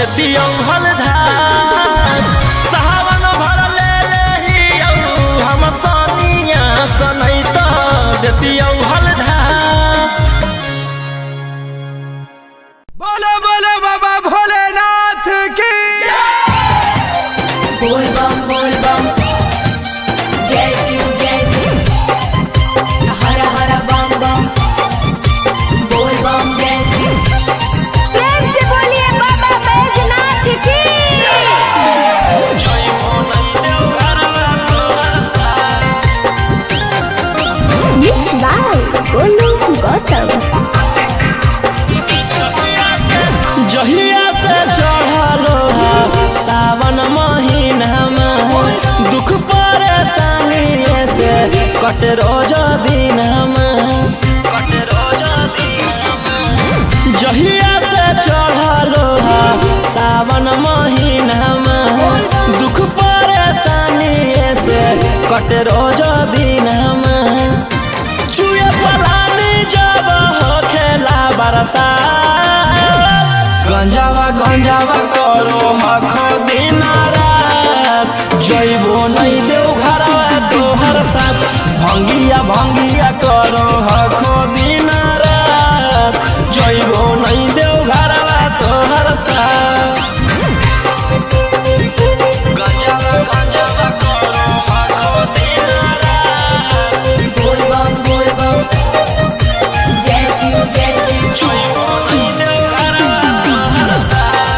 देतियौ हलधार। सावन भर ले लेहियौ हम सोनिया सनै त देतियौ हलधार। बोलो बोलो बाबा भोलेनाथ की। बोल बम बोल बम, जय शिव जय शिव, हर हर बम बम, बोल बम जय शिव। प्रेम से बोलिए बाबा बैजनाथ की। Mix by Golu Gautam. जहिया से चढ़लो सावन महीनामा, दुख परेशानी से कट रोज दिनमा, कट रोज दिनमा। जहिया से चढ़लो सावन महीनामा, दुख परेशानी से कट रोज दिनमा। चुए पलानी जब होखेला बरसात, गंजावा गंजावा करो हखो दिन रात। जइबो नहीं देव घरवा तोहर साथ, भंगिया भंगिया करो हखो दिन रात। जइबो नहीं देव घरवा तोहर साथ, गंजावा गंजावा करो हखो दिन रात। बोल बम बोल बम, जय शिव जय शिव, जइबो नहीं देव घरवा तोहर साथ।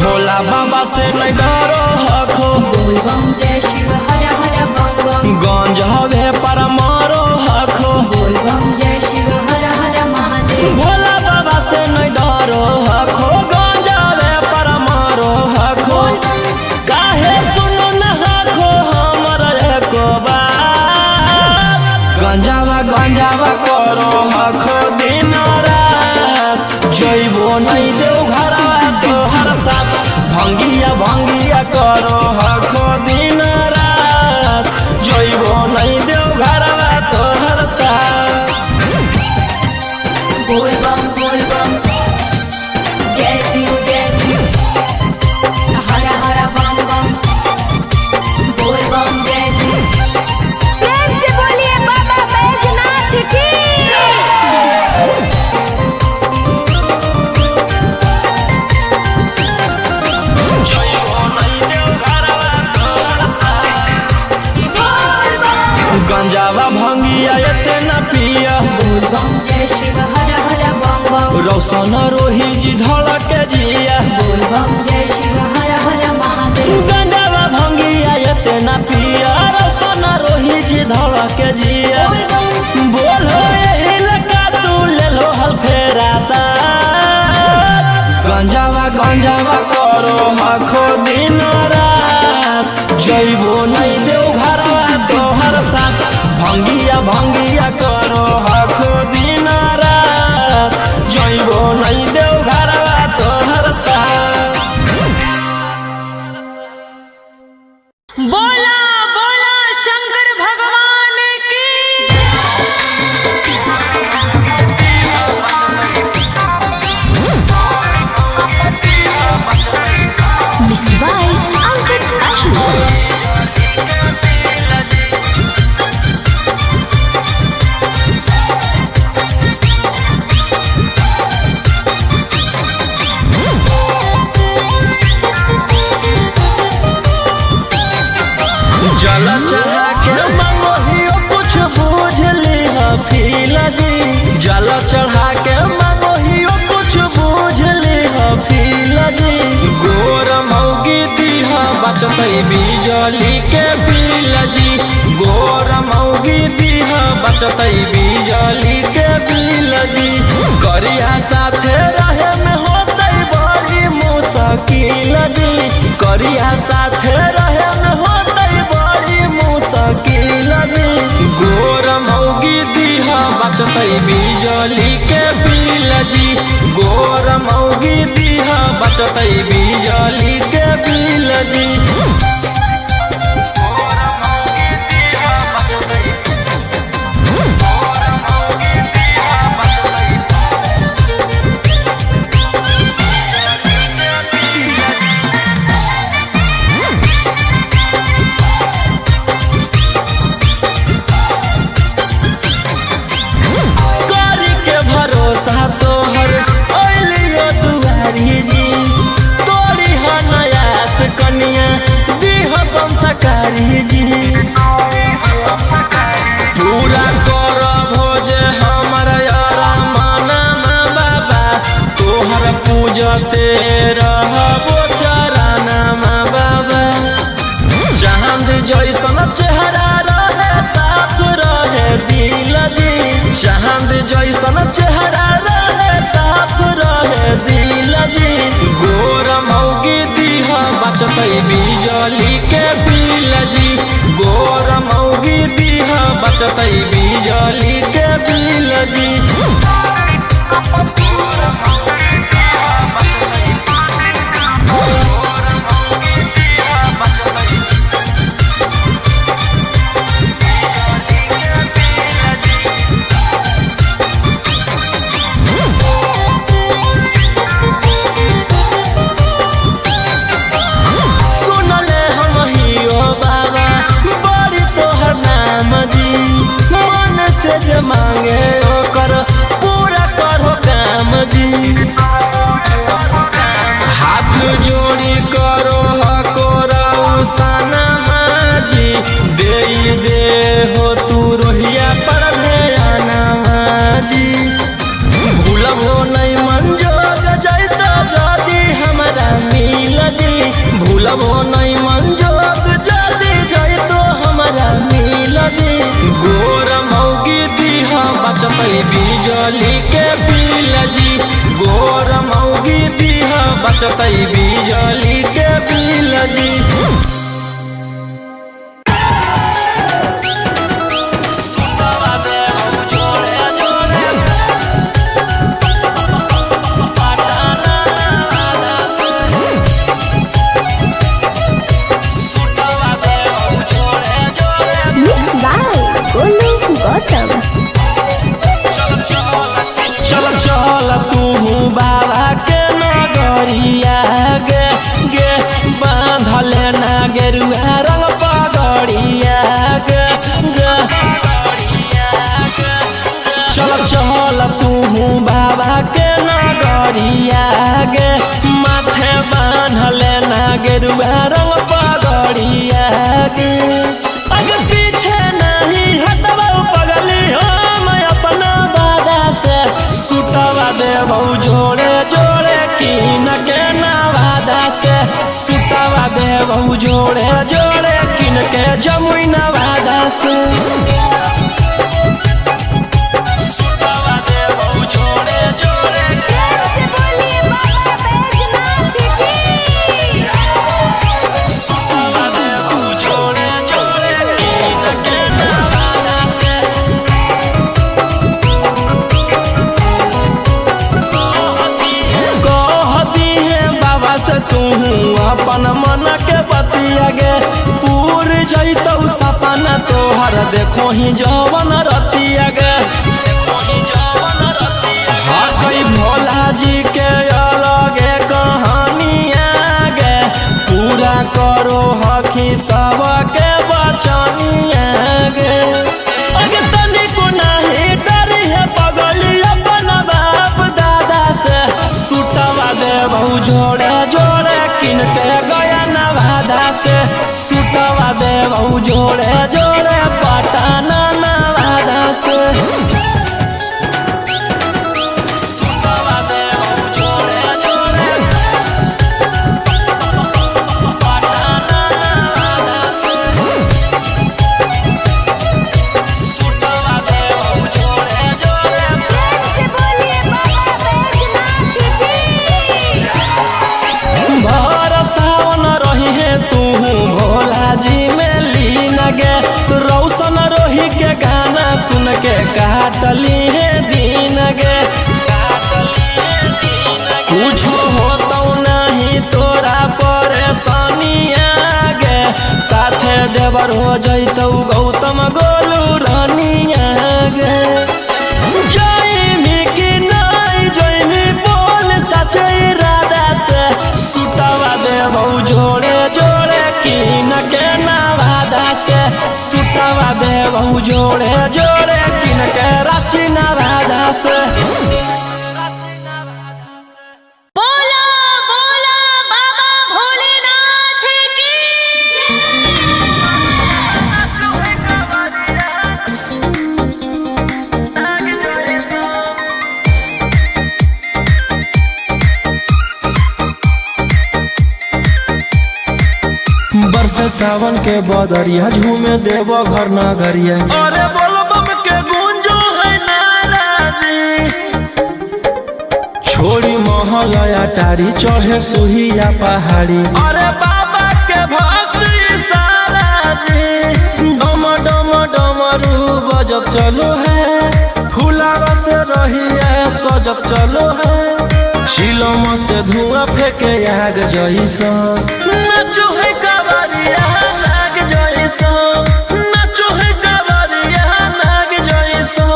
भोला बाबा से नहीं डरो हखो, बोल बम जय शिव, हर हर बम बम, गंज हवे पर मारो हखो। बोल बम जय शिव, हर हर महादेव। भोला बाबा से नहीं डरो हखो, गंज हवे पर मारो हखो। काहे सुनो न हखो हमर एको बात, गंजावा गंजावा करो हखो दिन रात। जइबो नहीं देव घरवा तोहर साथ, भंगिया भंगिया करो हखो दिन रात। जइबो नहीं देव घरवा तोहर साथ। बोल बम बोल बम, जय शिव जय शिव, हर हर बम बम, बोल बम जय शिव। प्रेम से बोलिए बाबा बैजनाथ की। गंजावा भंगिया एते न पिया, बोल बम जय शिव, हर हर बम बम, रोशन रोही जी धड़क जिया। बोल बम जय शिव, हर हर महादेव। गंजावा भंगिया एते न पिया, रोशन रोही जी धड़क जिया। बोल बम बोलो यही लगा तू ले लो हल फेरा साथ, गंजावा गंजावा करो हखो दिन रात। जइबो नहीं देव घरवा तोहर साथ, भंगिया भंगिया करो हखो दिन रात। जइबो नहीं देव घरवा तोहर साथ। बोला बोला शंकर भगवान की। मिक्स बाय अंकित आहिर। जल चढ़ा के मंगोहियो कुछ बूझ ली फील जी। जल चढ़ा के मंगोहियो कुछ बूझ ली फील जी। गोर मौगी दीह बचतई बिजली के बिल जी। गोर मौगी दीह बचतई बिजली के बिल जी। करिया साथे रहे में होतई बड़ी मुश्किल जी। करिया साथे रहे में होतई बड़ी मुश्किल जी। गोर मौगी दीह बचतई बिजली के बिल जी। गोर मौगी दीह बचतई बिजली के बिल जी। बिजली के बिल जी। गोर मौगी दीह बचतै बिजली के बिल जी। सुनले हम हियो बाबा बड़ी तोहर नाम जी, मन से जे मांगे ओकर पूरा करो काम जी। हाथ जोड़ी करो हको साना माजी, दे दे हो तू रोहिया पर आना माजी। भूलबो नहीं मंजोग जैतो जदि हमरा मिल जी, भूलबो नहीं मंजोग जदि जैतो हमरा मिल जी। गोर मौगी दीह बचतै बिजली के बिल जी, गोर मौगी दीह बचतै बिजली के बिल जी। सुतवा देबौ जोड़े जोड़े पटाना नवादा से, सुतवा देबौ जोड़े जोड़े। Mix by Golu Gautam. चल चल तू बाबा के नगरिया गे गे, बांधल ना गेरुआ रंग पगड़िया गे गे। चल चल तू बाबा के नगरिया गे, माथे बांधल ना गेरुआ रंग पगड़िया गे। अगर पीछे नहीं हटबौ पगली हम अपना दादा से, सुतवा देबौ जोड़े जोड़े कीन के नवादा से, सुतवा देबौ जोड़े जोड़े कीन के जमुई नवादा से। सुतवा देबौ जोड़े जोड़े प्रेम से बोलिए बाबा बैजनाथ की। सुतवा देबौ जोड़े जोड़े कीन के नवादा से। कहती है बाबा से तू अपन मन के बतिया गे, पूर जैतौ सपना तोहर देखो ही जवन रतिया गे। हाँ कई भोला जी के अलगे कहानिया गे, पूरा करो हखी सबके बचनिया गे। अगे तनिको नाही डरी है पगली अपन बाप दादा से, सुतवा देबौ जोड़े जोड़े किन के गया नवादा से, सुतवा देबौ जोड़े जोड़े पटाना नवादा से। सुतवा देबौ जोड़े जोड़े पटाना नवादा से, सुतवा देबौ जोड़े जोड़े। प्रेम से बोलिए बाबा बैजनाथ की। भर सावन रही है तू भोला जी में लीन गे, रौशन रोही के गाना सुन के काटली है दिन गे। कुछ होतौ नहीं तोरा परेशानी गे, साथे देवर हो जैतौ गौतम गोलू रानिया गे। जैमी कि नहीं जैमी बोल सचे इरादा से, सुतवा देबौ जोड़े जोड़े कीन के नवादा से, सुतवा देबौ जोड़े जोड़े कीन के रांची नवादा से। बोला बोला बाबा भोलेनाथ की। बरसे सावन के बदरिया झूमे देव घर नगरिया, अरे बोल बम के गुंजो है नाराजी। छोड़ी महलया टारी चढ़े सुहिया पहाड़ी, अरे बाबा के भक्त डमरू बजत चलो है, फुलावा से रहिया सजत चलो है। शिलम से धुआं फेंके आग जैसा, नाचो है कांवरिया नाग जैसा, नाचो है कांवरिया नाग जैसा।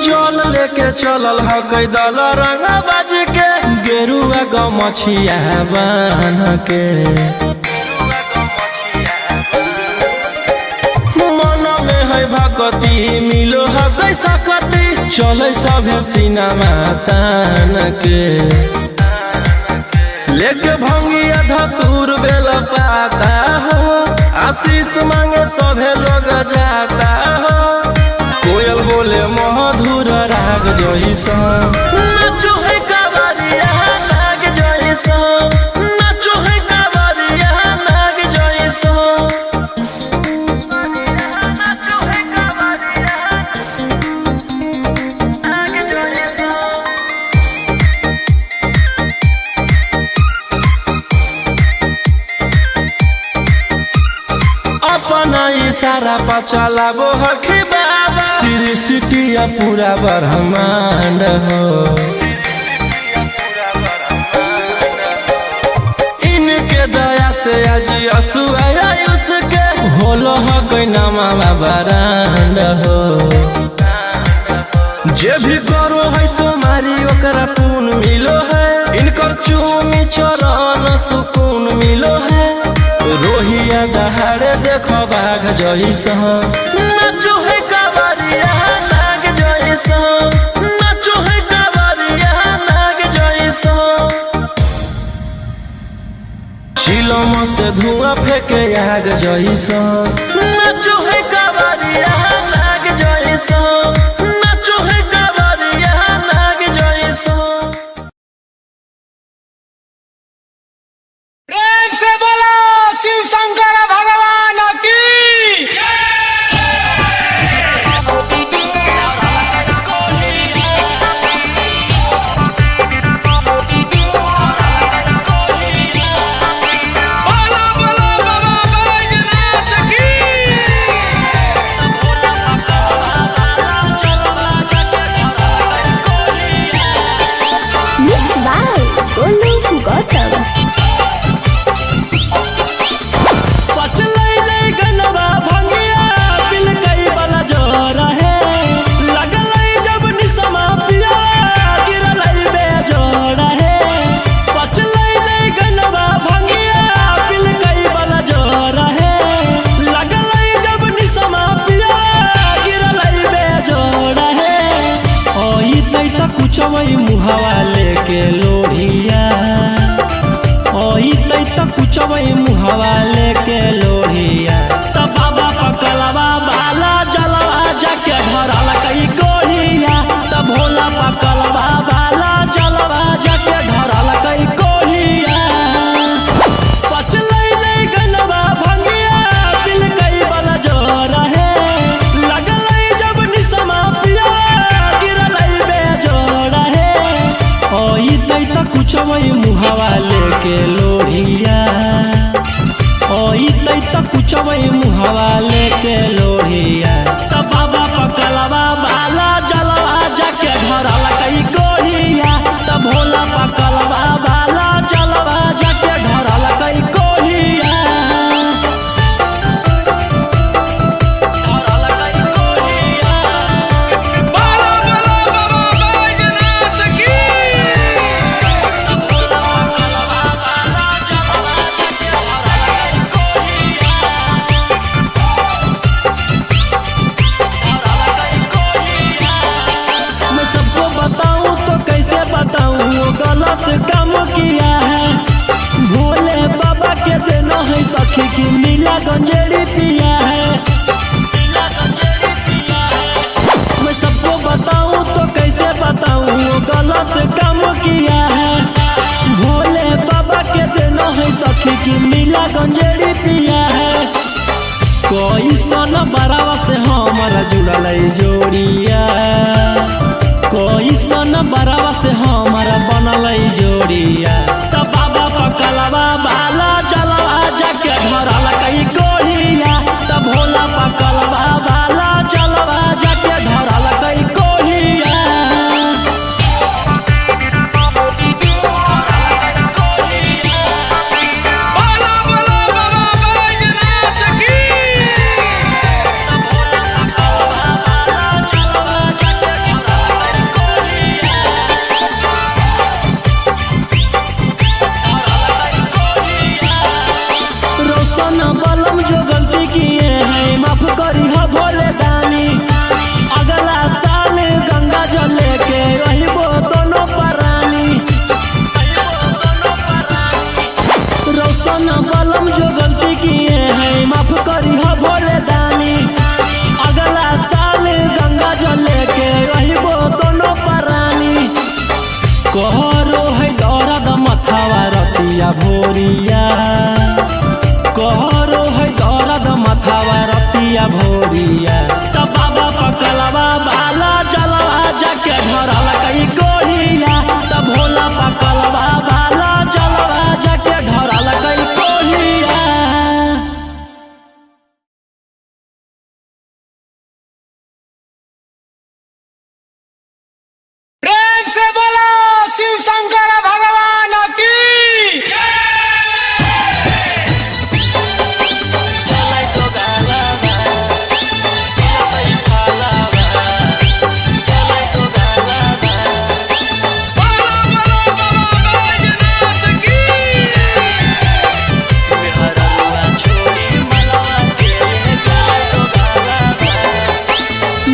जल लेके चलल ह कैदल रंगा बाज के, गेरुआ गमछिया बान्ह के। मन में है भक्ति मिलो ह कैसा कति, चले सभे सिनेमा तान के। लेके भंगिया धतूर बेल पाता हो, आशीष मांगे सभे लोग जाता हो। कोयल बोले मधुर राग जैसा, नाचो है कांवरिया नाग जैसा, नाचो है कांवरिया नाग जैसा। अपना इशारा पर चलाबो हखी बाबा, सृष्टि पूरा ब्रह्मांड हो। इनके दया से आज असुआ उसके होलो हकै नमा बारांड हो। जे भी करो है सोमारी ओकरा पुण्य मिलो है, इनकर चूमी चरण सुकून मिलो है। रोहिया दहाड़े देखो बाघ जैसा, नाचो है कांवरिया नाग जैसा, नाचो है कांवरिया नाग जैसा। शिलम से धुआं फेंके आग जैसा, नाचो है कांवरिया नाग जैसा, नाचो है कांवरिया नाग जैसा। प्रेम से बोलो शिव शंकर भगवान की। बोलो बोलो बाबा बैजनाथ की। Mix by Golu Gautam. पचलै रे गनवा भंगिया पिलकै वाला जोर है, लगलै जब निसमा पिया गिरलै बेजोर है। पचलै रे गनवा भंगिया पिलकै वाला जोर है, लगलै जब निसमा पिया गिरलै बेजोर है। ओई तै त कुचवै मुहावा लेके लोढ़िया, ओई तै त कुचवै मुहावा लेके लोढ़िया। त बाबा पकलवा बाला जलवा जाके धरल कई कोढ़िया, त भोला पकलवा बाला जलवा जाके धरल कई कोढ़िया। पचलै रे गनवा भंगिया पिलकै वाला जोर है, लगलै जब निसमा पिया गिरलै बेजोर है। ओई तै त कुचवै मुहावा लेके लोढ़िया, ओई तै त कुचवै मुहावा लेके लोढ़िया। त बाबा पकलवा बाला जलवा जाके धरल कई कोढ़िया, त भोला पकलवा बाला जलवा जाके धरल कई कोढ़िया, धरल कई कोढ़िया। बोलो बोलो बाबा बैजनाथ की। मैं सबको बताऊं तो कैसे बताऊं वो गलत काम किया है। भोले बाबा के देना है सखी की नीला गंजेड़ी पिया है। मैं सबको बताऊं तो कैसे बताऊं वो गलत काम किया है। भोले बाबा के देना है सखी की नीला गंजेड़ी पिया है। कोई सन बरावा से हम जोड़िया। कैसन बरवा से हमार बनल जोड़िया। त बाबा पकलवा बाला जलवा जाके धरल कई कोहिया। त भोला पकलवा बाला जलवा जाके धरल कई कोहिया। बोला बोला बाबा बैजनाथ की। रोशन बलम जो गलती किए हैं माफ करी हो भोले दानी। अगला साल गंगा जल लेके अहिबो दोनों परानी। रोशन बलम जो गलती किए हैं माफ करी हो भोले दानी। अगला साल गंगा जल लेके अहिबो दोनों परानी। कहरो है दर्द मथावा रतिया भोरिया। कहरो है दर्द मथावा रतिया भोरिया। त बाबा पकलवा बाला जलवा जाके धरल कई कोहिया। त भोला पकलवा बाला जलवा जाके धरल कई कोहिया। प्रेम से बोलो शिव शंकर भगवान की। बोला बोला बाबा बैजनाथ की।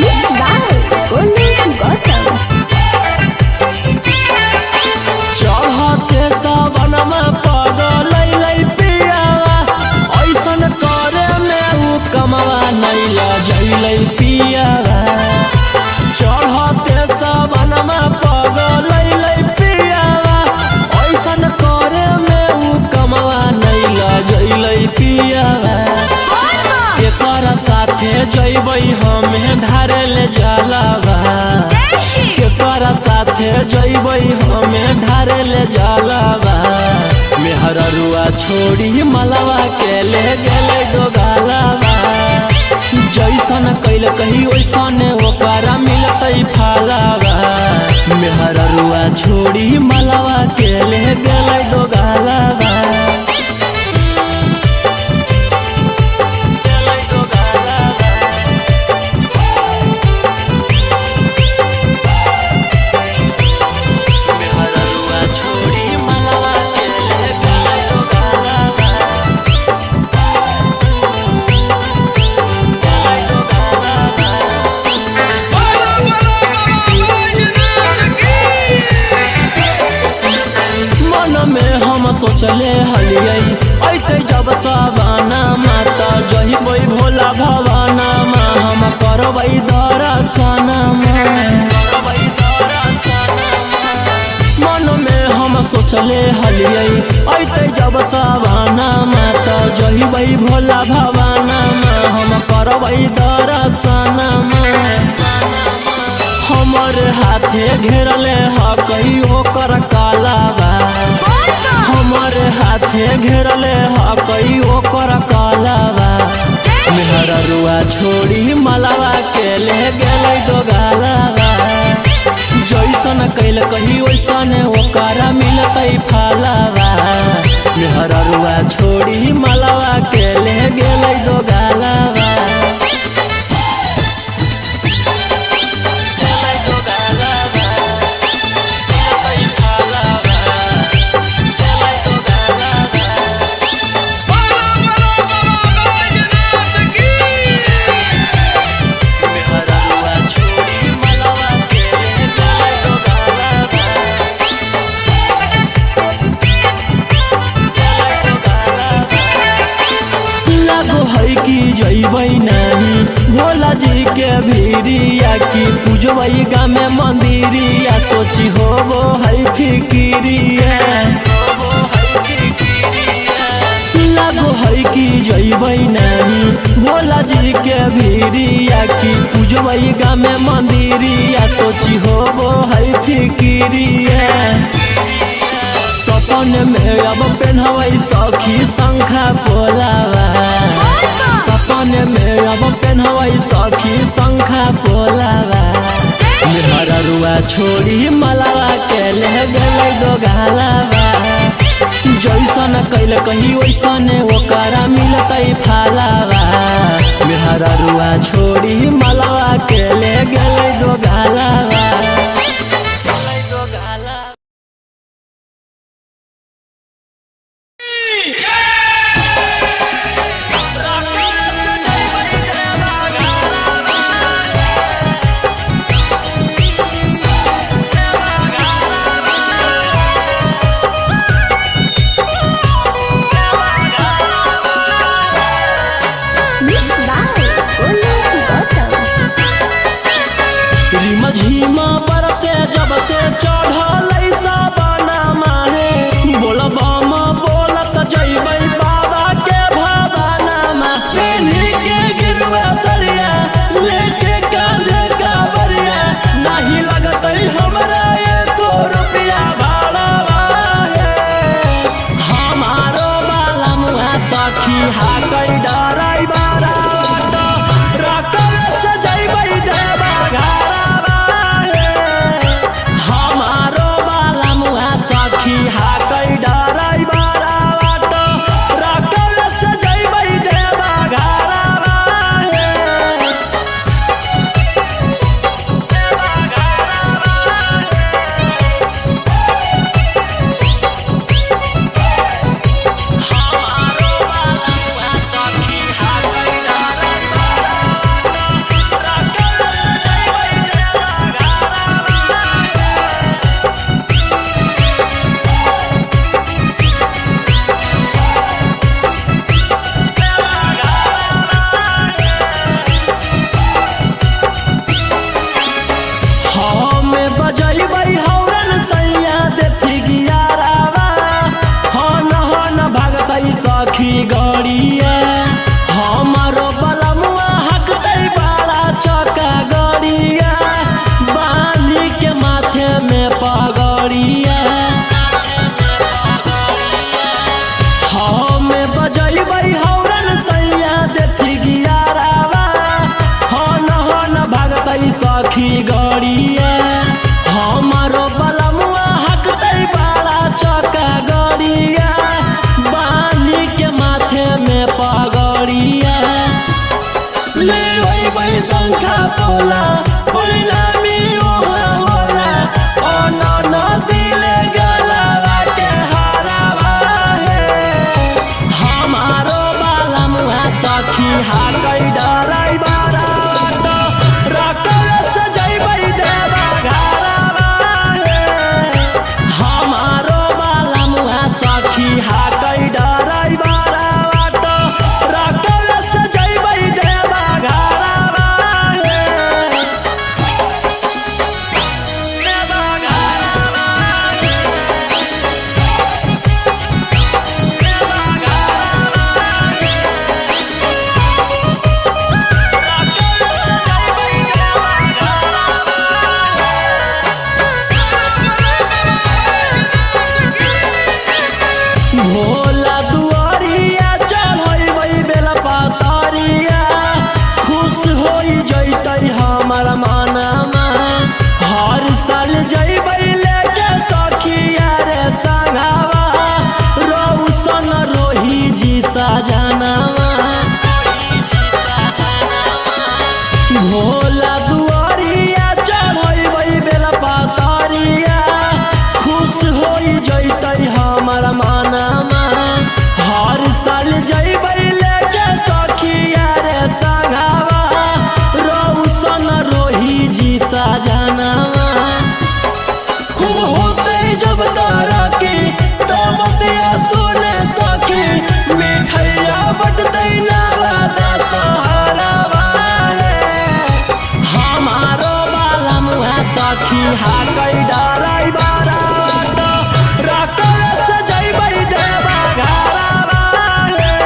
Mix by Golu Gautam. चढ़ते सावनमा पगल लै पियावा। ऐसन करे में उ कमवा नहीं लजैलै पियावा। चढ़ते सावनमा पगल लै पियावा। ऐसन करे में उ कमवा नहीं लजैलै पियावा। केकर साथे जइबै हमे धारे ले जलवा। केकर साथे जइबै हमे ढारे ले जलवा। मेहररुआ छोड़ी मलवा के ले गेलै दोगालवा। जैसन कैल कही ओइसन ओकरा मिलतै फलवा। मेहररुआ छोड़ी मलवा के ले गेलै दोगालवा। गेलै दोगालवा। मेहररुआ छोड़ी मलवा के ले गेलै दोगालवा। गेलै दोगालवा। बोला बोला बाबा बैजनाथ की। मन में हम सोचले हलियै ऐते जब सबाना माता जहिबै भोला भवाना मा हम करबै दर्शन मन में हम सोचले हलियै ऐते जब सबाना माता जहिबै भोला भवाना मा हम करबै दर्शन हमर हाथे घेरले ह कई ओकर कालाबा। हमर हाथे घेरले ह कई ओकर कालाबा। मेहररुआ छोड़ी मलवा के ले गेलै दोगालवा। जैसन कैल कही ओइसन ओकरा मिलतै फलवा। मेहररुआ छोड़ी मलवा के ले गेलै दोगालवा। गेलै दोगालवा। मिलतै फलवा। गेलै दोगालवा। बोला बोला बाबा बैजनाथ की। मेहररुआ छोड़ी मलवा के ले गेलै दोगालवा। गेलै दोगालवा। लागो है कि जइबै नाही भोला जी के भीरिया की पूजबै गामे मंदिरिया। सोची होबो है फिकिरिया। लागो है कि जइबै नाही भोला जी के भीरिया की। पूजबई गामे मंदिरिया सोची होबो है फिकिरिया। सपन में अब पेन्हवई सखी शंखा पोलावा, सपन में अब पेन्हवई सखी शंखा पोलावा। मेहररुआ छोड़ी मलावा के ले गेलै दो गालावा। जैसन कैल कही वैसन ओकरा मिलतै फालावा। मेहररुआ छोड़ी मलावा के ले गेलै दो गालावा। Mix by Golu Gautam. रिम झिम बरसे जब से चढ़ल सबना हे, बोलबम बोलत जइबै बाबा के भवनमा। पेन्ही के गिरुआ सरिया लेके कांधे कांवरिया, नाही लगतै हमरा एको रुपया भाड़ावा हे। हमारो बाला मुहा सखी हाकै डराइ बारावा त रकम से जइबै देवा घरवा हे। हमारो बाला मुहा सखी हाकै डराइ बारावा त रकम से जइबै देवा घरवा हे। देवा घरवा हे। हमारो बाला मुहा सखी हाकै डराइ बारावा त रकम से जइबै देवा घरवा हे। हम बजैबै हौरन सैया देथि गियारावा, हन हन भगतै सखी गड़िया। हमारो बलमुआ हकतै बड़ा चका गड़िया, बाली के माथे में पगड़िया। हम बजैबै हौरन सैया देथि गियारावा, हन हन भगतै सखी गड़िया। हमारो बलमुआ हकतै बड़ा चका गड़िया, बाली के माथे में पगड़िया। ले अइबै शंखा पोला परिणामी ओहा होला, अन न दिले गलावा के हारावा हे। हमारो बाला मुहा सखी हाकै डराइ बारावा त रकम से जइबै देवा घरवा हे। हमारो बाला मुहा सखी हाकै डराइ बारावा त रकम से जइबै देवा घरवा हे। देवा घरवा हे। देवा घरवा हे। रकम से जइबै देवा घरवा हे। भोला दुआरिया चढ़ैबै बेलपतरिया, खुश होइ जइतै हमर मनमा। हर साल जइबै लेके सखिया रे संघवा, रौशन रोही जी सजनवा। भोला दुआरिया चढ़ैबै बेलपतरिया, खुश होइ जइतै हमर मनमा। हर साल जइबै लेके सखिया रे संघवा, रौशन रोही जी सजनवा। खूब होतै जब तारा के तब बतिया सुने सखी, मिठैया बटतै नवादा सहारावा हे। हमारो बाला मुहा सखी हाकै डराइ बारावा त रकम से जइबै देवा घरवा हे।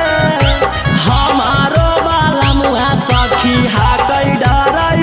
हमारो बाला मुहा सखी हाकै डराइ।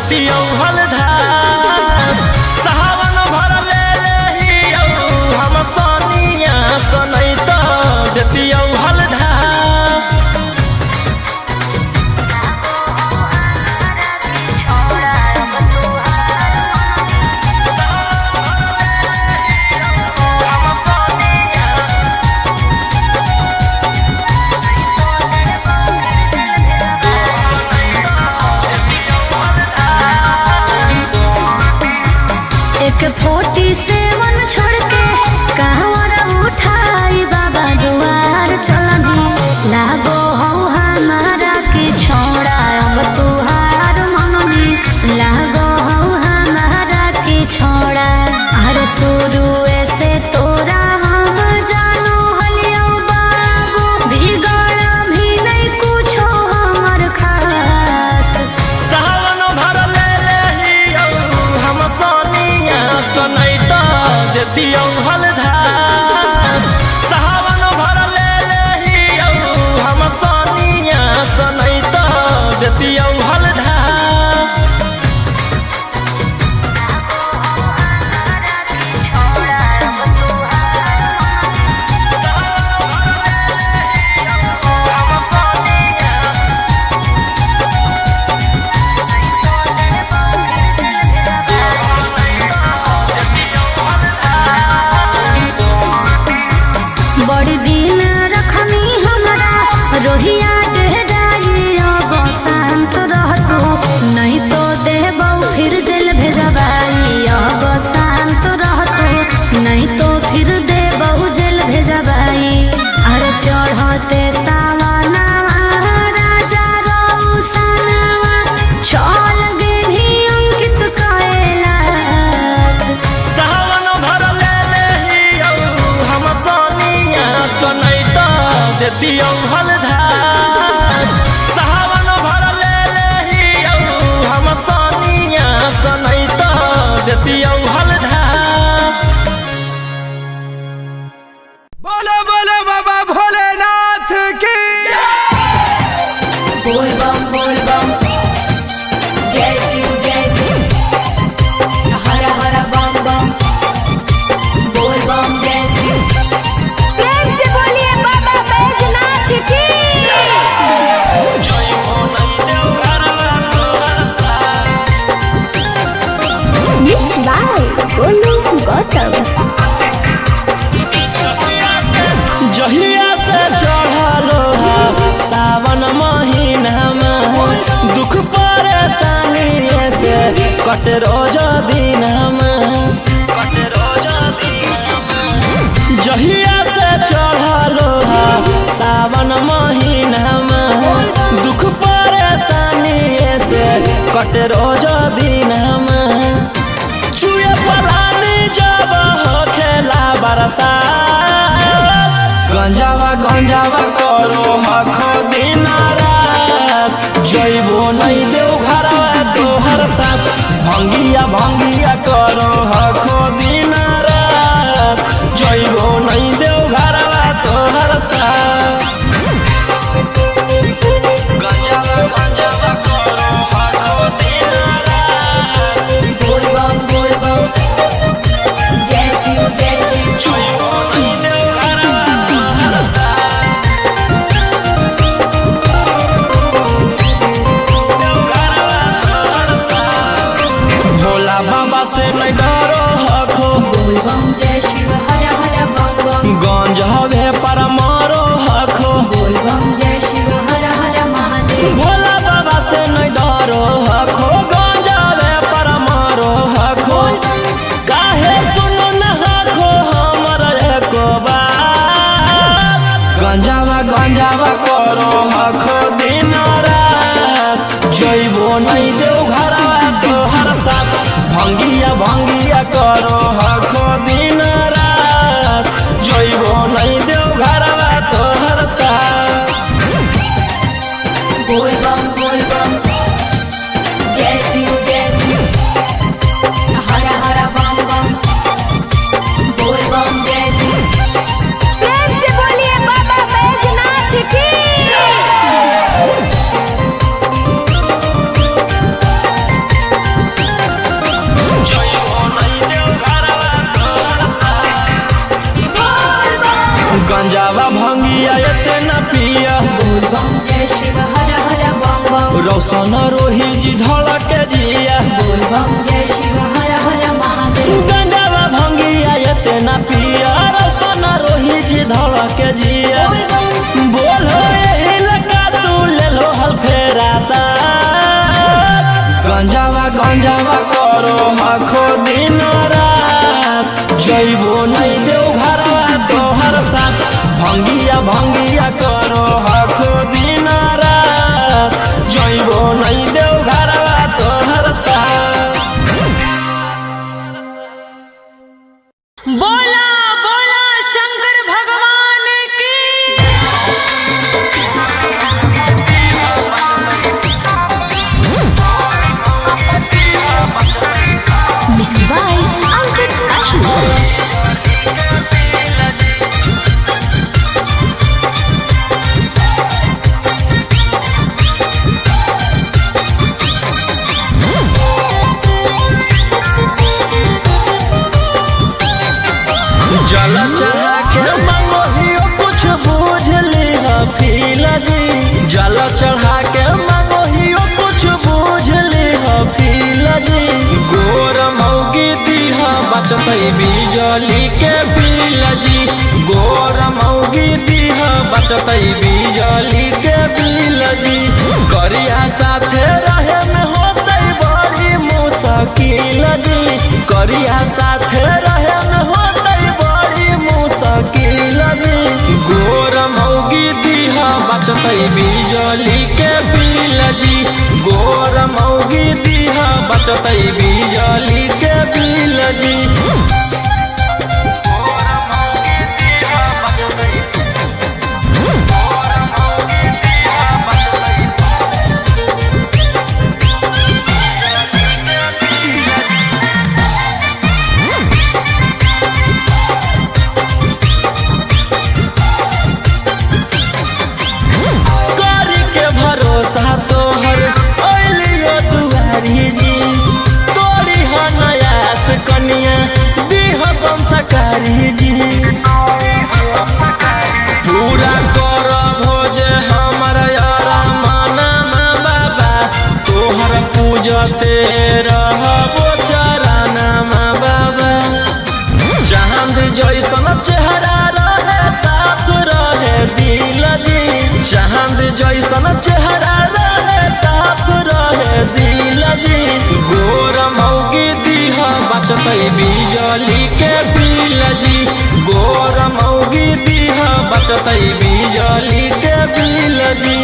देतियौ हलधास। सावन भर ले लेहियौ हम सोनिया सनै त देतियौ हलधास। एक फोर्टी सेवन छोड़ के कहवर उठाई बाबा दुआर चलनी। लागो हौ हमारा के छोड़ा अब तुहार मननी। लागो हौ हमारा के छोड़ा। अरे शुरू से तोरा हम जानो हलियो बाबू, बिगड़ भी नहीं कुछो हमर खास। सावन भर ले लेहियौ हम सोनिया सनै त देतियौ हलधास। सावन भर ले लेहियौ हम सोनिया सनै त देतियौ हलधास। बड़ी दिन रखनी हमरा रोहिया डेराई, अब शांत रहतू नहीं तो देबौ फिर जेल भेजबाई। अब शांत रहतू नहीं तो फिर देबौ जेल भेजबाई। अरे चढ़ते सावनावा राजा रौसनावा, चल गेली अंकित कैलाश। सावन भर ले लेहियौ हम सोनिया सनै त देतियौ हलधास। सावन भर ले लेहियौ हम सोनिया सनै त देतियौ हलधास। बोलो बोलो बाबा भोलेनाथ की। बोल बम बोल बम, जय शिव जय शिव, हर हर बम बम, बोल बम जय शिव। प्रेम से बोलिए बाबा बैजनाथ की। Mix by Golu Gautam. जहिया से चढ़ल सावन महीनामा, दुख परेशानी से कट रोज दिनमा, कट रोज दिनमा। जहिया से चढ़ल सावन महीनामा, दुख परेशानी से कट रोज दिनमा। चुए पलानी जब होखेला बरसात, गंजावा गंजावा करो हखो दिन रात। जइबो नहीं देव घरवा तोहर साथ, भंगिया भंगिया करो हखो दिन रात। जइबो नहीं देव घरवा तोहर साथ। गंजावा गंजावा करो हखो दिन रात। बोल बम बोल बम, जय शिव जय शिव, जइबो नहीं देव घरवा तोहर साथ। भोला बाबा से नहीं डरो हखो, बोल बम जय शिव, हर हर बम बम, गंज हवे पर मारो हखो। बोल बम जय शिव, हर हर महादेव, भोला बाबा से नहीं डरो हखो, गंज हवे पर मारो हखो। काहे सुनो न हखो हमर एको बात, गंजावा गंजावा करो हखो दिन रात। जइबो नहीं देव घरवा तोहर साथ, भंगिया भंगिया करो हखो दिन रात। जइबो नहीं देव घरवा तोहर साथ। बोल बम जय शिव जय शिव, हर हर बम बम, बोल बम जय शिव। प्रेम से बोलिए बाबा बैजनाथ की। बम जय शिव हर हर बम बम। रोशन रोही जी धड़क जिया। बोल बम जय शिव हर हर महादेव। गंगावा भंगिया एते ना पिया, रोशन रोही जी धड़क जिया। बोल बम। बोलो यही लगा तू ले लो हल फेरा सा। गंजावा गंजावा करो हखो दिन रात, जइबो नहीं देव घरवा तोहर साथ। भंगिया भंगिया करो हखो दिन रात, जइबो नहीं देव घरवा तोहर साथ। बोला बोला शंकर भगवान की। मिक्स बाय अंकित आहिर। जल चढ़ा के मंगोहियो कुछ बूझ ली फील जी। जल चढ़ा के मंगोहियो कुछ बूझ ली फील जी। गोर मौगी दीह बचतई बिजली के बिल जी। गोर मौगी दीह बचतई बिजली के बिल जी। करिया साथे रहे में होतई बड़ी मुश्किल जी। करिया साथे रहे में होतई बड़ी मुश्किल जी। गोर मौगी दीह बचतई बिजली के बिल जी। गोर मौगी दीह बचतई बिजली के बिल जी। करी के भरोसा तोहर अइलियो दुआरी जी। तोरी ह नयास कनिया दीह संस्कारी जी। पूरा कर भोज हमर अरमाना बाबा, तोहर पूजते रहबो चरना बाबा। चांद जैसन चेहरा रहे साफ रहे दिल जी। चांद जैसन चेहरा रहे साफ रहे दिल जी। गोर मौगी दीह बचतई बिजली के बिल जी। गोर मौगी दीह बचतई बिजली के बिल जी।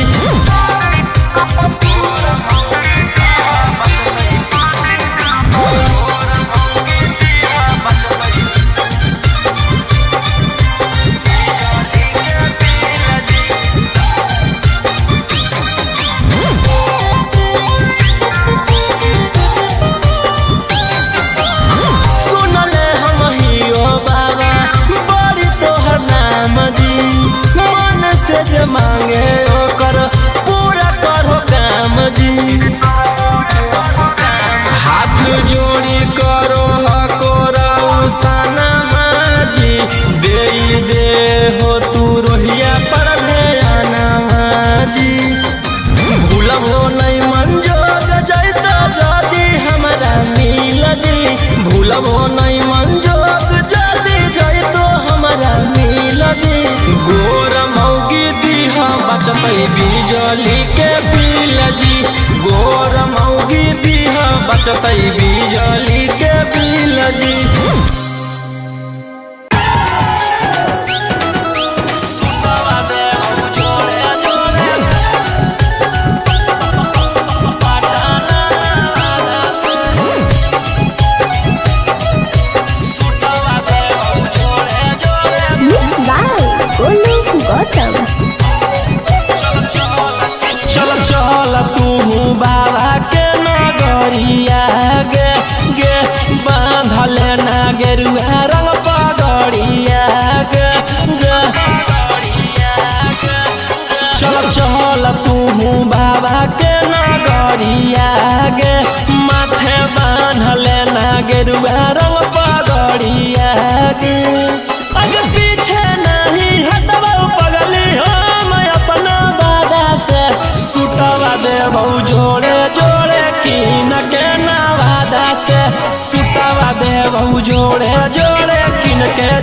सुनले हम हियो बाबा बड़ी तोहर नाम जी। मन से जे मांगे ओकर पूरा करो काम जी। हाथ जोड़ी करो हको सना जी। दे दे हो तू रोहिया पर आना जी। भूलबो नहीं मंजोग जैतो जदि हमरा मिल जी। भूलबो नहीं मंजोग जदि जैतो हमरा मिल जी। गोर मौगी दीह बचतई बिजली के बिल जी। गोर मौगी दीह बचतई बिजली के बिल जी। सुतवा दे जोड़े जोड़े मिक्स बाय गोलू गौतम। चल चल तू बाबा के नगरिया गे गे बांधल ना गेरुआ रंग पगड़िया गे गे। चल चल तू बाबा के नगरिया गे माथे बांधल ना गेरुआ रंग पगड़िया गे। अगर पीछे नहीं हटबो पगली हो मैं अपना वादा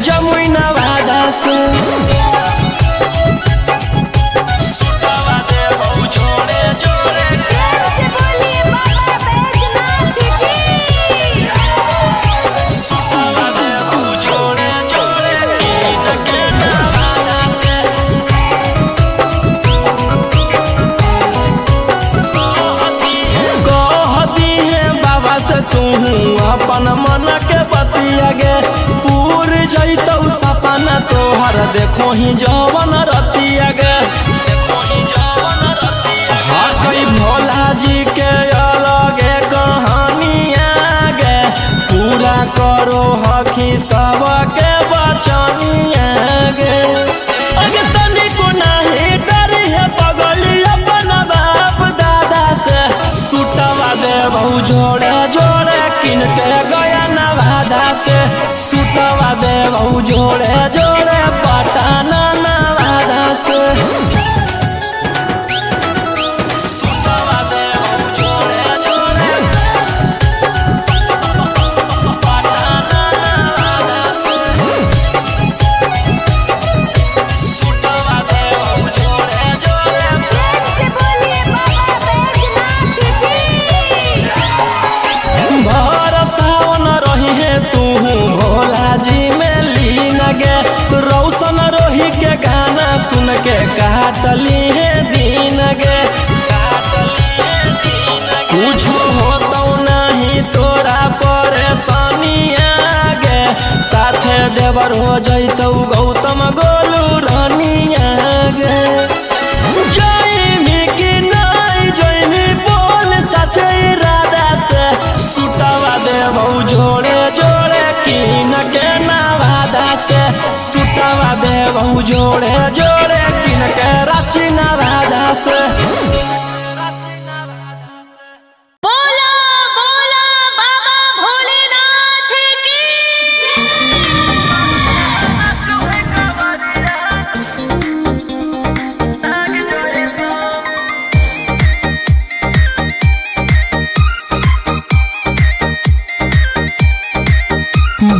जमुई नवादा से। सुतवा दे बहु जोड़े जोड़े। प्रेम से बोलिए बाबा बैजनाथ की। सुतवा दे बहु जोड़े जोड़े कीन के नवादा से। कहती है बाबा से तू अपन मन के बतिया गे, पूर जैतौ सपना तोहर देखो ही जवन रतिया गे। हाँ कई भोला जी के अलगे कहानी आगे, पूरा करो हखी सबके बचनिया गे। अगे तनिको नाही डरी है पगली अपन बाप दादा से। सुतवा दे बहु जोड़े जोड़े किन के गया नवादा से। सुतवा दे बहु जोड़े जोड़े पटाना नवादा से। सुतवा दे बहु जोड़े जोड़े पटाना नवादा से। सुतवा दे बहु जोड़े जोड़े। प्रेम से बोलिए बाबा बैजनाथ की। भर सावन रही है तू भोला जी में लीन गे, रौशन रोही के गाना सुन के काटली है दिन गे। कुछ होतौ नहीं तोरा परेशानी आगे, साथे देवर हो जैतौ गौतम गोलू रानी आगे। जइमी कि नहीं जइमी बोल सचे इरादा से। सुतवा दे बहु जोड़े जोड़े कीन के नवादा से। सुतवा दे बहु जोड़े जोड़े कीन के रांची नवादा से। बोला बोला बाबा भोलेनाथ की।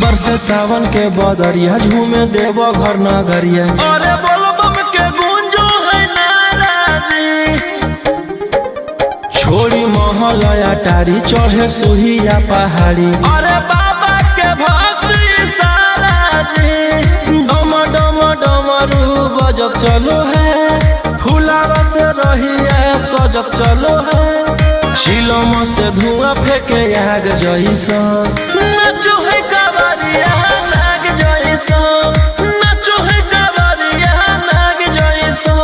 बरसे सावन के बदरिया झूमे देव घर नगरिया, अरे बोल बम के गुंजो है नाराजी। छोड़ी महलया टारी चढ़े सुहिया पहाड़ी, अरे बाबा के भक्त सारा जी। डम डम डमरू बजत चलो है, फुलावा से रहिया सजत चलो है। शिलम से धुआं फेंके आग जैसा, नाचो है कांवरिया नाग जैसा। नाचो है कांवरिया नाग जैसा।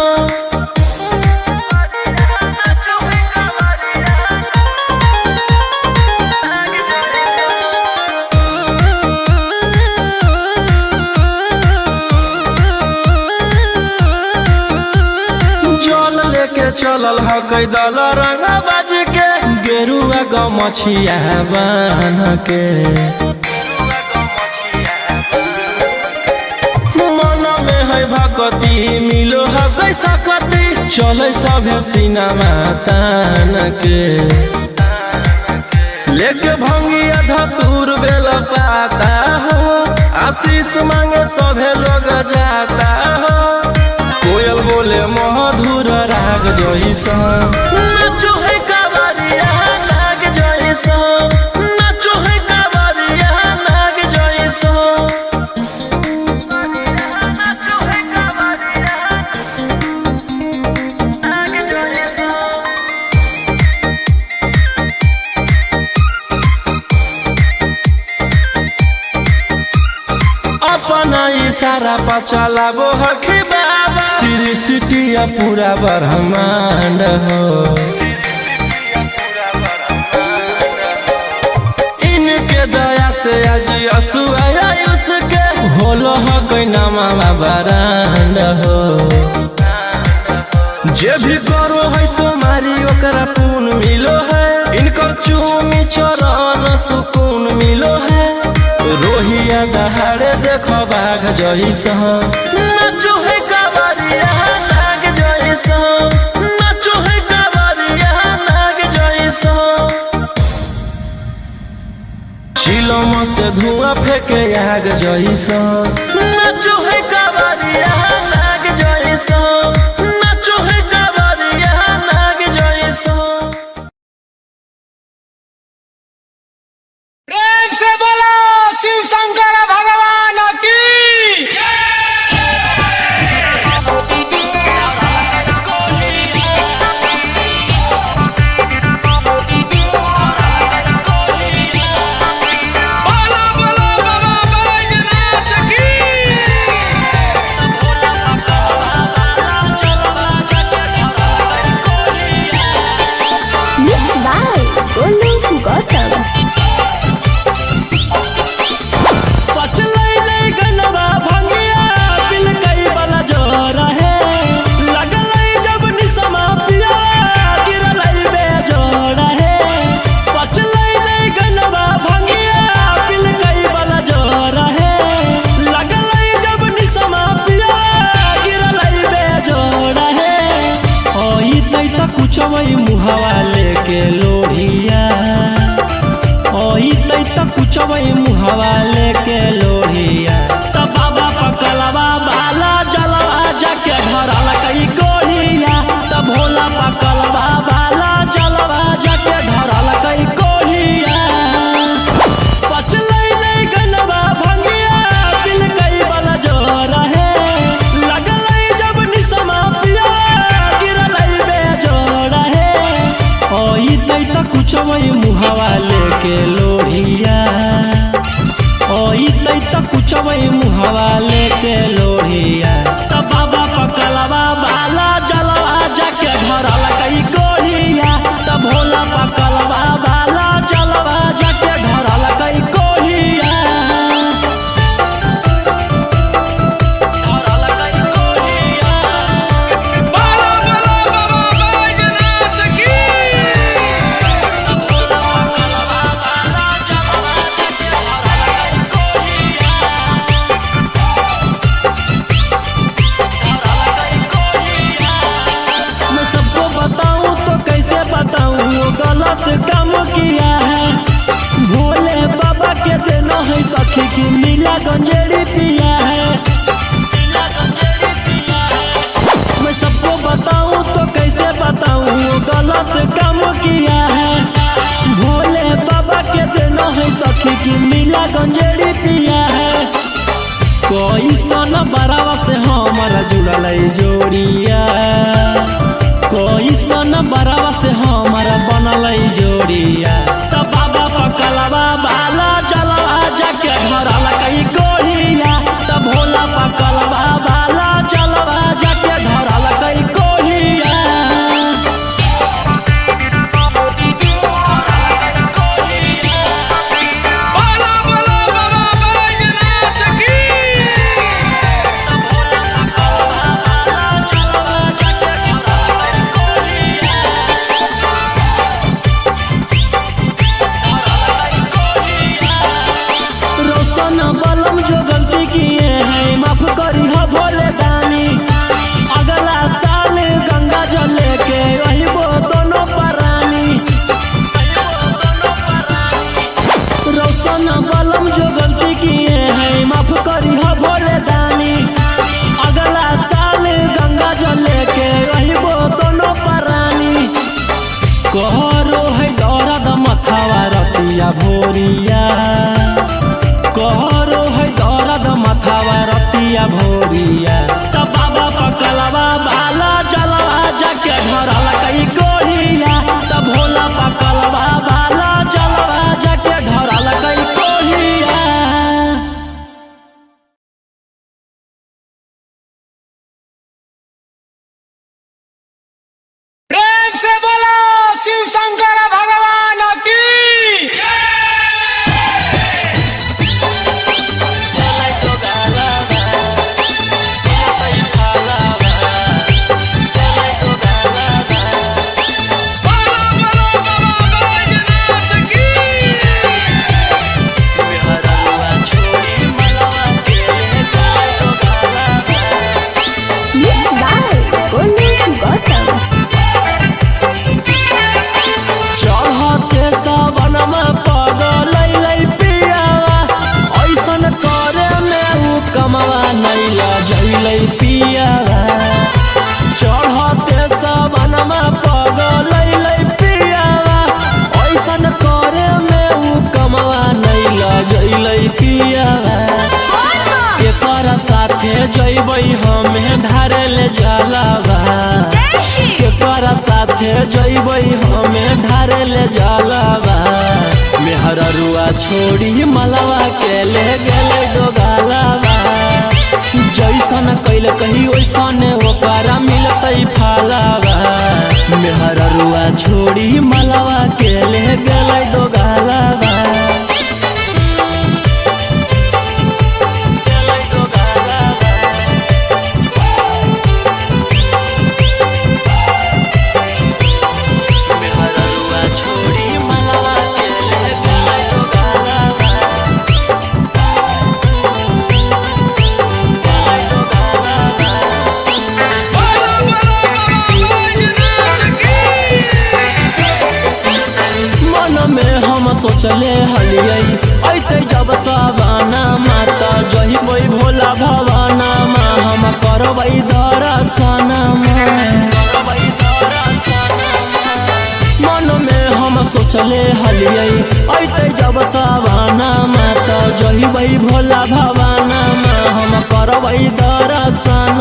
जल लेके चलल ह कैदल रंगा बाज के, गेरुआ गमछिया बान्ह के। मन में है भक्ति मिलो है कैसा कति, चले सभे सिनेमा तान के। लेके भंगिया धतूर बेल पाता हो, आशीष मांगे सभे लोग जाता हो। कोयल बोले मधुर राग जैसा, नाचो है कांवरिया नाग जैसा। नाचो है कांवरिया नाग जैसा। अपना इशारा पर चलाबो हखी बाबा, सृष्टि पूरा ब्रह्मांड हो। इनके दया से आज असुआ उसके होलो हो कोई नामा बारांड हो। जे भी करो है सोमारी ओकरा पुण्य मिलो है, इनकर चूमी चरण सुकून मिलो है। रोहिया दहाड़े देखो बाघ जैसा, नाचो है कांवरिया नाग जैसा। नाचो है कांवरिया नाग जैसा। चिलम से धुआं फेंके आग जैसा। नाचो है कांवरिया नाग जैसा, नाचो है कांवरिया नाग जैसा। प्रेम से बोलो शिव शंकर भगवान की। बोलो बोलो बाबा बैजनाथ की। Mix by Golu Gautam. पचलै नै गनवा भंगिया पिलकै वाला जोर है, लगलै जब निसमा पिया गिरलै बेजोर है। पचलै नै गनवा भंगिया पिलकै वाला जोर है, लगलै जब निसमा पिया गिरलै बेजोर है। ओई तै त कुचवै मुहावा लेके लोढ़िया, ओई तै त कुचवै मुहावा लेके लोढ़िया। त बाबा पकलवा बाला जलवा जाके धरल कई कोढ़िया, त भोला पकलवा बाला जलवा जाके धरल कई कोढ़िया। पचलै नै गनवा भंगिया पिलकै वाला जोर है, लगलै जब निसमा पिया गिरलै बेजोर है। ओई तै त कुचवै मुहावा लेके लोढ़िया, ओई तै त कुचवै मुहावा लेके लोढ़िया। त बाबा पकलवा बाला जलवा जाके धरल कई कोढ़िया, त भोला पकलवा बाला जलवा जाके धरल कई कोढ़िया। धरल कई कोढ़िया। बोलो बोलो बाबा बैजनाथ की। मैं सबको बताऊं तो कैसे बताऊं वो गलत काम किया है, भोले बाबा के देना है सखी की नीला गंजेड़ी पिया है। मैं सबको बताऊं तो कैसे बताऊं वो गलत काम किया है, भोले बाबा के देना है सखी की नीला गंजेड़ी पिया है। कोई सन बरावा से हमारा जुड़ल जोड़िया, कोई सन बरावा से हमारा बनल जोड़िया। त बाबा पकलवा बाला जलवा जाके धरल कई कोढ़िया, त भोला पकलवा बाला जलवा जाके धरल कई कोढ़िया। बोलो बोलो बाबा बैजनाथ की। रोशन बलम जो गलती किए हैं माफ करी हो भोले दानी, अगला साल गंगा जल लेके अहिबो दोनों प्राणी। रोशन बलम जो गलती किए हैं माफ करी हो भोले दानी, अगला साल गंगा जल लेके अहिबो दोनों प्राणी। कहरो है दर्द मथावा रतिया भोरिया, कहरो है दर्द मथावा रतिया भोरिया। त बाबा पकलवा बाला जलवा जाके धरल कई कोढ़िया, त भोला पकलवा बाला जलवा जाके धरल कई कोढ़िया। प्रेम से बोलो शिव शंकर भगवान की। जइबै हमें ढारे ले जलवा। मेहररुआ छोड़ी मलवा के ले गेलै दोगालवा। जैसन कैल कही ओइसन ओकरा मिलतै फलवा। मेहररुआ छोड़ी मलवा के ले गेलै दोगालवा। मेहररुआ छोड़ी मलवा के ले गेलै दोगालवा। बोलो बोलो बाबा बैजनाथ की। मन में हम सोचले हलियै ऐते जब सवाना माता जहिबै भोला भवाना मा हम करबै दर्शन मन में हम सोचले हलियै ऐते जब सवाना माता जहिबै भोला भवाना मा हम करबै दर्शन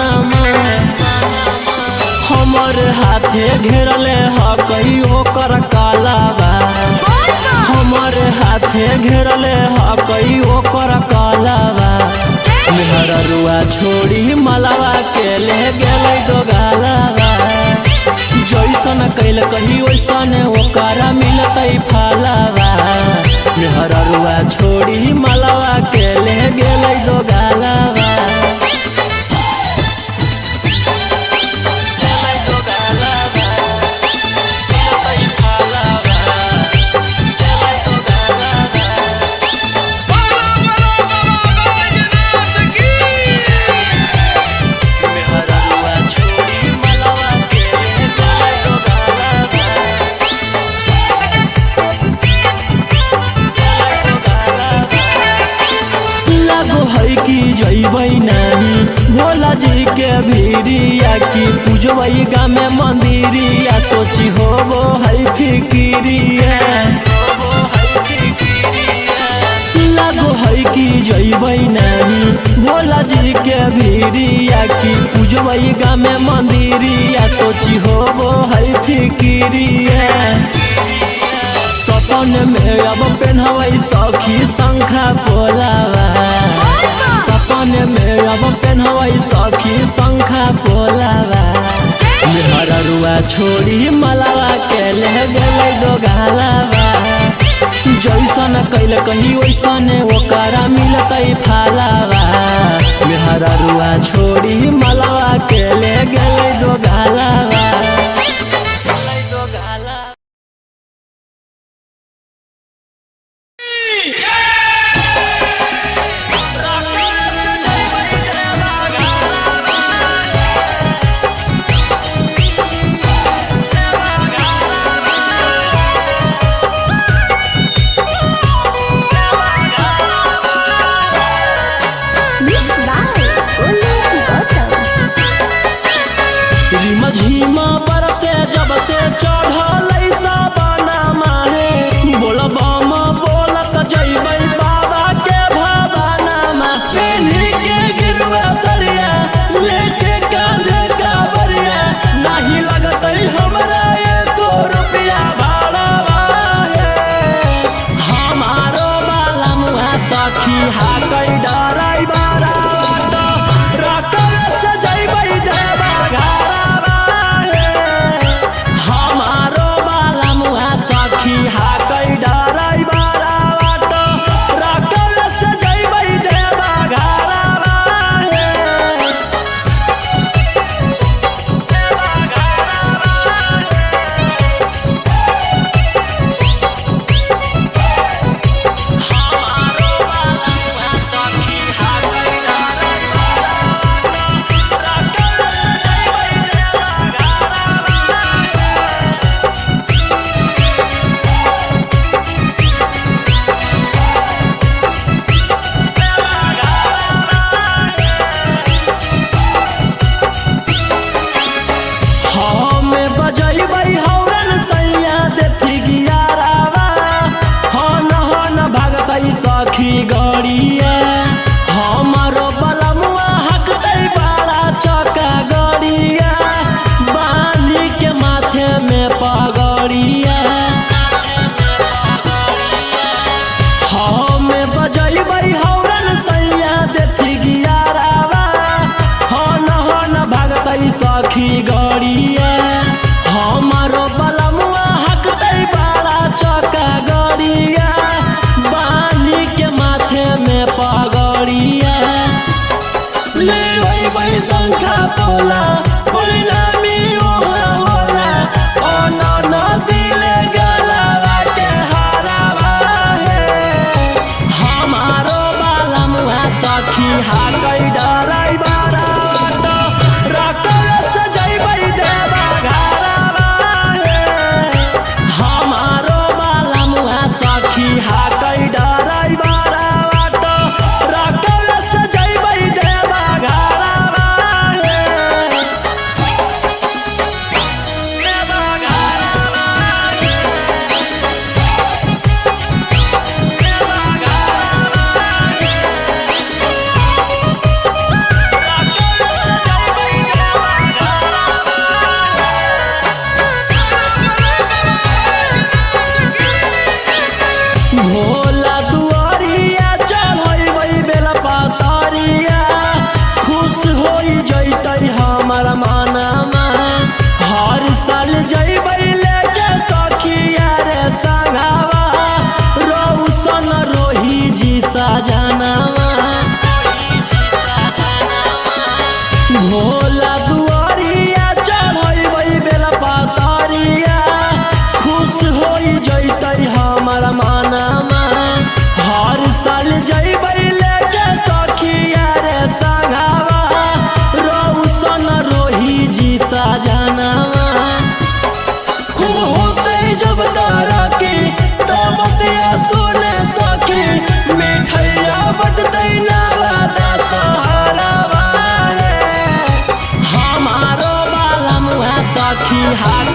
हमर हाथे घेरले ह कई ओकर कालाबा। हमर हाथे घेरले ह कई ओकर कालाबा। मेहररुआ छोड़ी मलवा के ले गेलै दोगालवा। जैसन कैल कही ओइसन ओकरा मिलतै फलवा। मेहररुआ छोड़ी मलवा के ले गेलै दोगालवा। बोलो बोलो बाबा बैजनाथ की। मेहररुआ छोड़ी मलवा के ले गेलै दोगालवा। लागो है कि जइबै नाही भोला जी के भीड़िया की पूजबै गामे मंदिरिया सोची होबो है फिकिरिया। लागो है कि जइबै नाही भोला जी के भीड़िया की पूजबै गामे मंदिरिया सोची होबो है फिकिरिया। सपन में अब पेन्हबै सखी शंखा पोलावा। सपन में अब पेन्हबै सखी शंखा पोलावा। मेहररुआ छोड़ी मलवा के ले गेलै दोगालवा। जैसन कैल कही ओइसन ओकरा मिलतै फलवा। मेहररुआ छोड़ी मलवा के ले गेलै दोगालवा। Mix by Golu Gautam. रिम झिम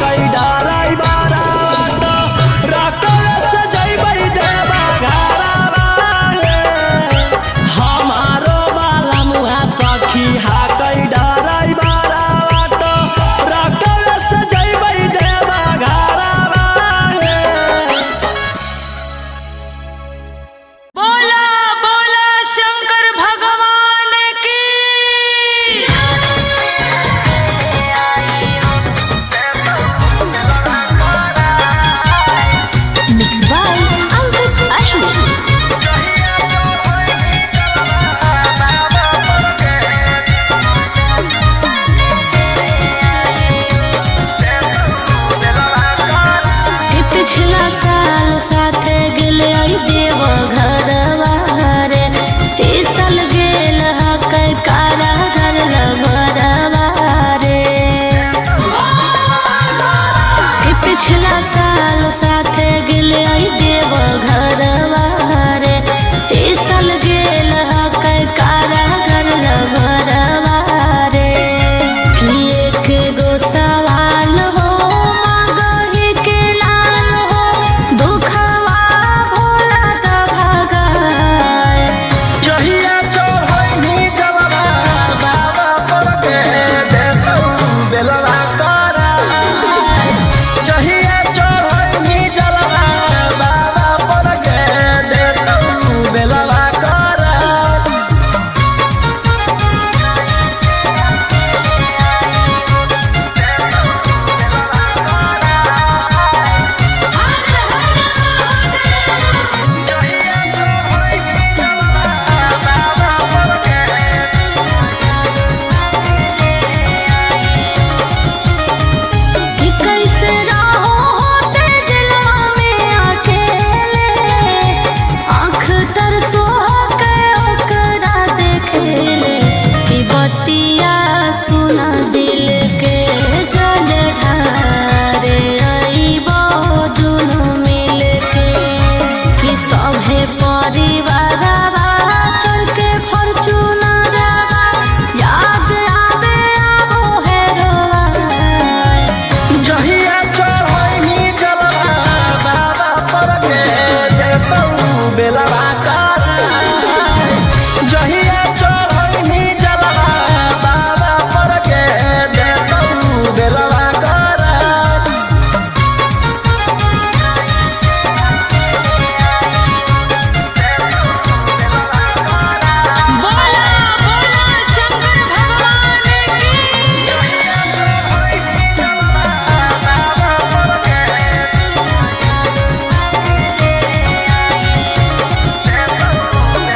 हाकई डराई बारा रकल से जइबै देवा घरवा रे। हमारो बाला मुहा सखी हाकई डराई बारा रकल से जइबै देवा घरवा रे। बोला बोला शंकर भगवान की। मिक्स बाय अंकित अश्विन। के पिछला साल साथे गेले आई देव घरवा रे, ई साल गेल हकै कारागार लभरवा रे। के पिछला साल साथे गेले आई देव घरवा रे, ई साल गेल हकै कारागार लभरवा रे। कि एक गो सवाल हो मांगहि के लाल हो, दुखवा भोला द भगाए। जहिया चढ़ैनी जलवा बाबा पर गे देतौ बेलवा करा। जहिया चढ़ैनी जलवा बाबा पर गे देतौ बेलवा करा। कि कैसे रहो होते जलवा में अकेले, आँख तरसो के ओकरा देखेले। कि बतिया सुना दिल के जल ढारे अइबो दुनू मिल के। कि सभे परिवारवा चढ़ के फॉर्च्यूनरवा, याद आवे आबो है रोआ। जहिया चढ़ैनी जलवा बाबा पर गे देतौ बेलवा करा। जहिया चढ़ैनी जलवा बाबा पर गे देतौ बेलवा करा। बोला बोला शंकर भगवान की।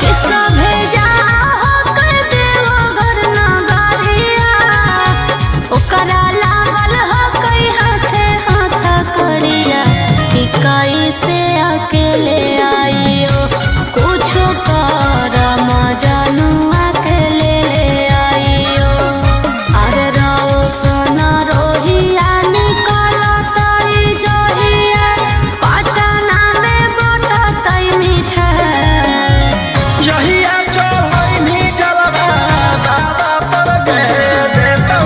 कि सभे जाहो कर देवो घर नगरिया, ओकरा लागल हो कई हाथे हाथ करिया। कि कैसे अकेले आइयो कुछो कर मजनू अकेले ले आइयो। अरे रोशन रोहिया निकलतई जहिया, पटना में बटतई मिठाई। जहिया चढ़ैनी जलवा बाबा पर गे देतौ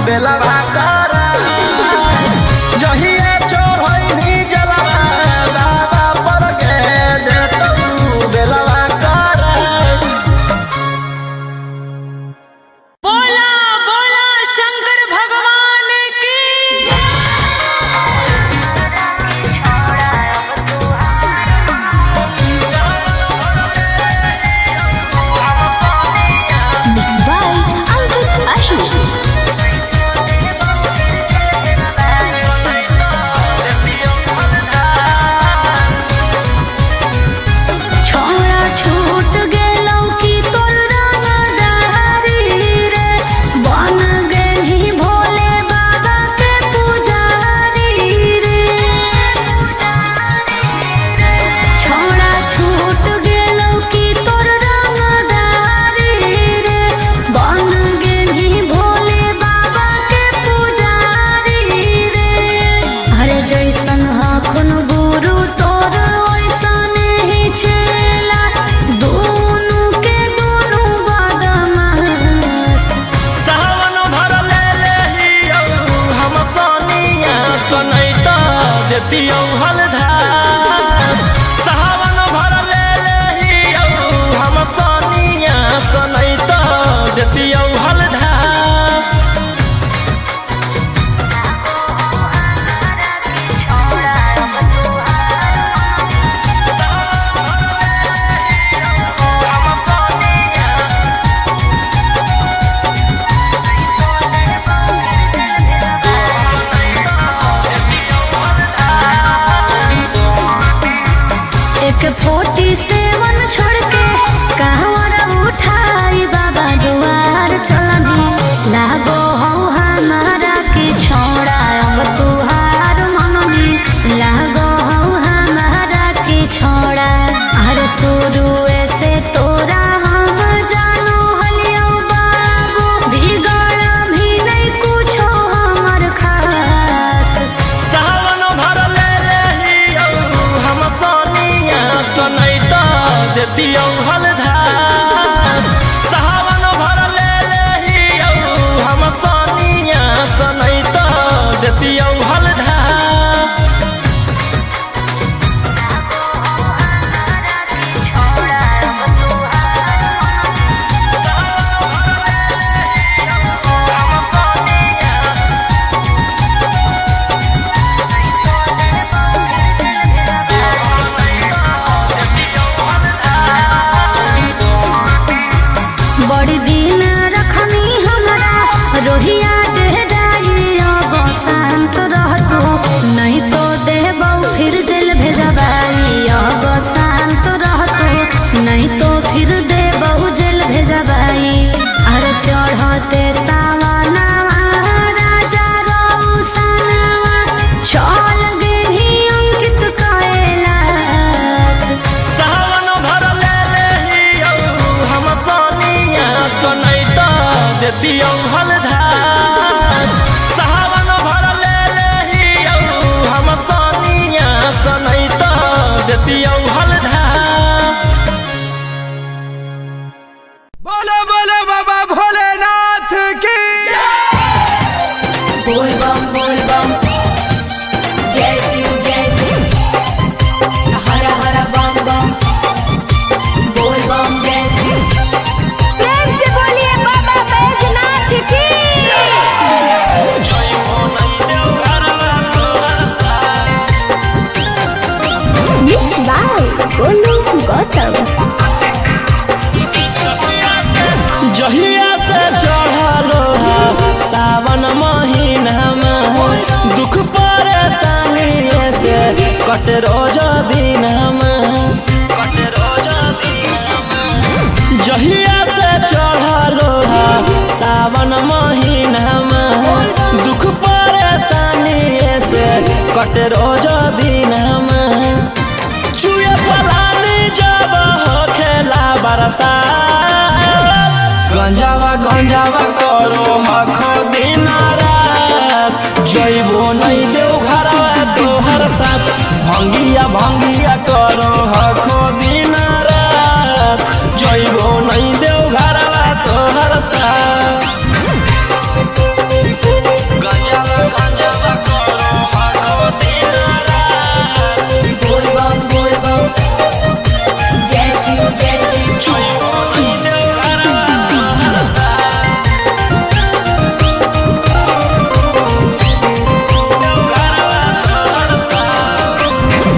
बेलवा करा। जहिया चढ़ैनी जलवा बाबा पर गे देतौ बेलवा करा। बोला बोला शंकर भगवान की। मिक्स बाय अंकित अश्विन। छोड़ा छूट गेलौ की तोर रंगदारी रे, बन गेलही भोले बाबा के पुजारी रे। छोड़ा छूट गेलौ की तोर रंगदारी रे, बन गेलही भोले बाबा के पुजारी रे। अरे जैसन हखुन गुरु तोर ओइसन ही चेला, दुनू के दुनू बदमाश। सावन भर ले लेहियौ हम सोनिया। देतियौ हलधास। सावन भर ले लेहियौ हम सोनिया सनै त देतियौ हलधास। एक फोर्टी सेवन छोड़ के कहवर उठाई बाबा दुआर चलनी। लागो हौ हमारा के छोड़ा अब तुहार मननी। लागो हौ हमारा के छोड़ा। अरे शुरू से तोरा हम जानो हलियो बाबू, बिगड़ भी नहीं कुछो हमर खास। सावन भर ले लेहियौ हम सोनिया सनै त देतियौ हलधास। सावन भर ले लेहियौ हम सोनिया सनै त देतियौ हलधास। बड़ी दिन रखनी हमरा रोहिया डेराई, अब शांत रहतू नहीं तो देबौ फिर जेल भेजबाई। अब शांत रहतू नहीं तो फिर देबौ जेल भेजबाई। अरे चढ़ते सावनवा राजा रौसनवा, चल गेही अंकित कैलाश। सावन भर ले लेहियौ हम सोनिया सनै त देतियौ हलधास। सावन भर ले लेहियौ हम सोनिया सनै त देतियौ हलधास। बोलो बोलो बाबा भोलेनाथ की। बोल बम बोल बम, जय शिव जय शिव, हर हर बम बम, बोल बम जय शिव। प्रेम से बोलिए बाबा बैजनाथ की। Mix by Golu Gautam. जहिया से चढ़लो सावन महीना में, दुख परेशानी से कट रोज दिन में, कट रोज दिन में। जहिया से चढ़लो सावन महीना में, दुख परेशानी से कट रोज दिन में। चुए पलानी जब होखेला बरसात, गंजावा गंजावा करो हखो दिन रात। जइबो नहीं देव घरवा तोहर साथ, भंगिया भंगिया करो हखो दिन रात। जइबो नहीं देव घरवा तोहर साथ। गंजावा गंजावा करो हखो दिन रात। बोल बम बोल बम, जय शिव जय शिव, जइबो नहीं देव घरवा तोहर साथ।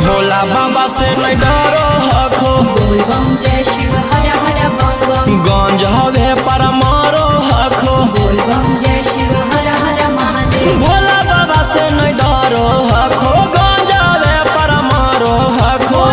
भोला बाबा से नहीं डरो हखो, बोल बम जय शिव, हर हर बम बम, गंज हवे पर मारो हखो। बोल बम जय शिव, हर हर महादेव, भोला बाबा से नहीं डरो हखो, गंज हवे पर मारो हखो।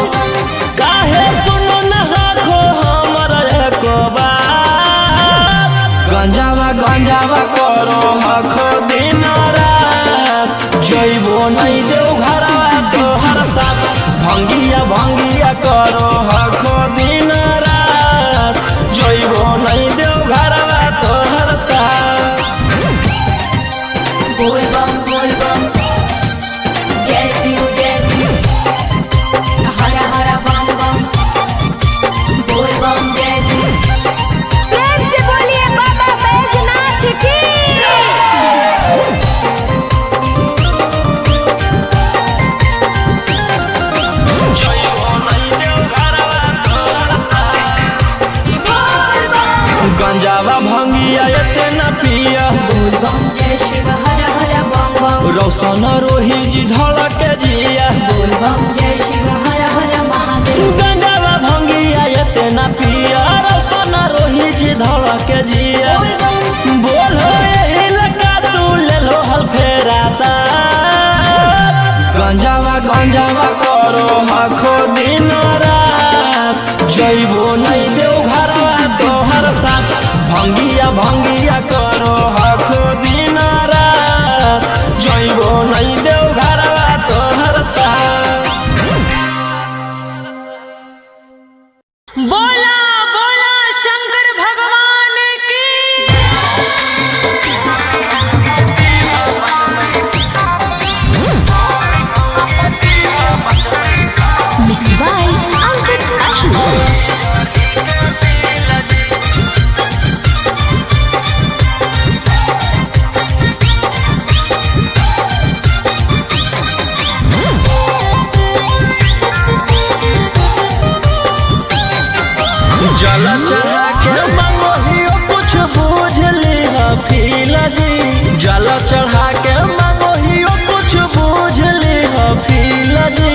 काहे सुनो न हखो हमर एको बात, गंजावा गंजावा करो हखो दिन रात। जइबो नहीं देव घरवा तोहर साथ, भंगिया भंगिया करो हखो दिन रात। जइबो नहीं देव घरवा तोहर साथ। बोल बम जय शिव जय शिव, हर हर बम बम, बोल बम जय शिव। प्रेम से बोलिए बाबा बैजनाथ की। रोशन रोही जी धड़क जिया। बोल बम जय शिव हर हर महादेव। गंजावा भंगिया एते ना पिया, रोशन रोही जी धड़क जिया। बोल बम। बोलो यही लगा तू ले लो हल फेरा सा। गंजावा गंजावा करो हखो दिन रात, जइबो नहीं देव घरवा तोहर साथ। भंगिया भंगिया करो हखो दिन रात, जइबो नहीं देव घरवा तोहर साथ। बोला बोला शंकर भगवान की। मिक्स बाय अंकित अहिर। जल चढ़ा के मंगोहियो कुछ बूझ ली फील जी। जल चढ़ा के मंगोहियो कुछ बूझ ली फील जी।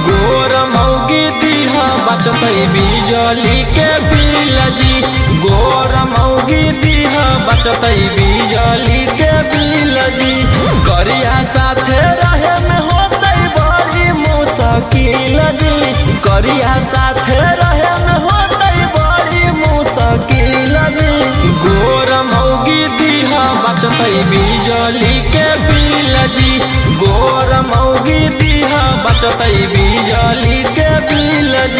गोर मौगी दीह बचतई बिजली के बिल जी। गोर मौगी दीह बचतई बिजली के बिल जी। करिया साथे रहे में होतई बड़ी मुश्किल जी। करिया साथे रहे में होतई बड़ी मुश्किल जी। गोर मौगी दीह बचतई बिजली के बिल जी। गोर मौगी दीह बचतई बिजली के बिल जी।